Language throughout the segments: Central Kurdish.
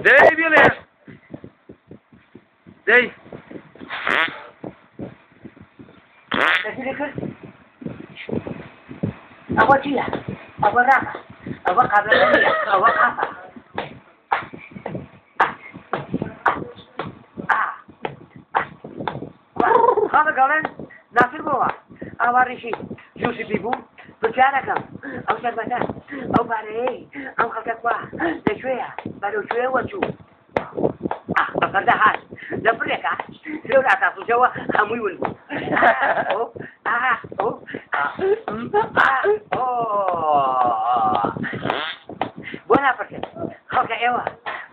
دەی بڵێ دەی. دەستی کرد. ئەوە چییە؟ ئەوە ڕاقە، ئەوە قابلەکە، ئەوە قافە. خەڵک ئەڵێن ناسر بۆوە ئاوا ڕیشی زوو سپی بوو. پرسیارەکەم ئەو شەربەتە، ئەو پارەیەی ئەم خەڵکە کوا، لەکوێیە، بەرەو کوێوە چوو؟ بە پەردە هات لە پڕێکا لەو ئاساسوشەوە هەمووی ون بوو. بۆ ناپرسن خەڵکە ئێوە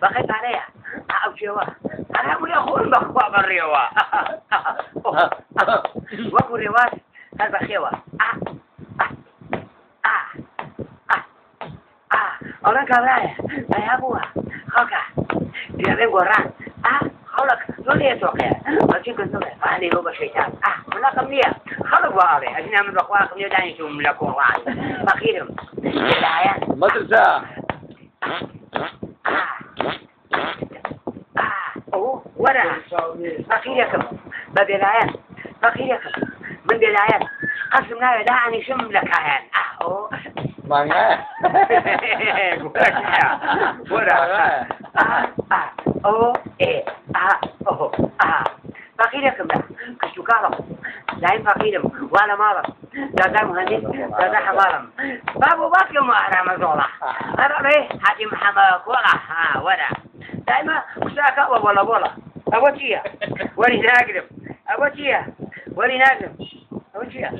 بەقەی پارەیە ئەو کێوە هەر لە خۆن بەخوا بەڕێوە وەکو ڕێواز هەر بەخێوە. ئەڵێن کابرایە پەیا بووە، خەڵکە پێڵێن گۆڕان. خەڵک زۆر لێ تۆقێ بەچی کردنڵێ فالێ بۆ بە شەیتان. منەقم نییە، خەڵک وا ئەڵێ. ئەژنا من بەخوا عەقڵم نییە، دانیشتوم لە کۆڵان فەقیرم لەلایەن مەترسە. وەرە فەقیرێکم بە بێلایەن، فەقیرێکم من بێلایەن، قەسم ناوێ دانیشم لە کایەن. مانگایە. وەرە ئەو ئێ ئەو فەقیرێکم لە کشتوکاڵم، دایم فەقیرم وا لە ماڵم، دادا مهندس، دادا حەماڵم، بابۆ باسکەم ئارامە زۆڵە ئەڕێ حاجی محەممە کۆڵە. وەرە دایمە قساکە بە بۆڵە بۆڵە. ئەوە چییە؟ وەری ناگرم. ئەوە چییە؟ وەری ناگرم. ئەوە چییە؟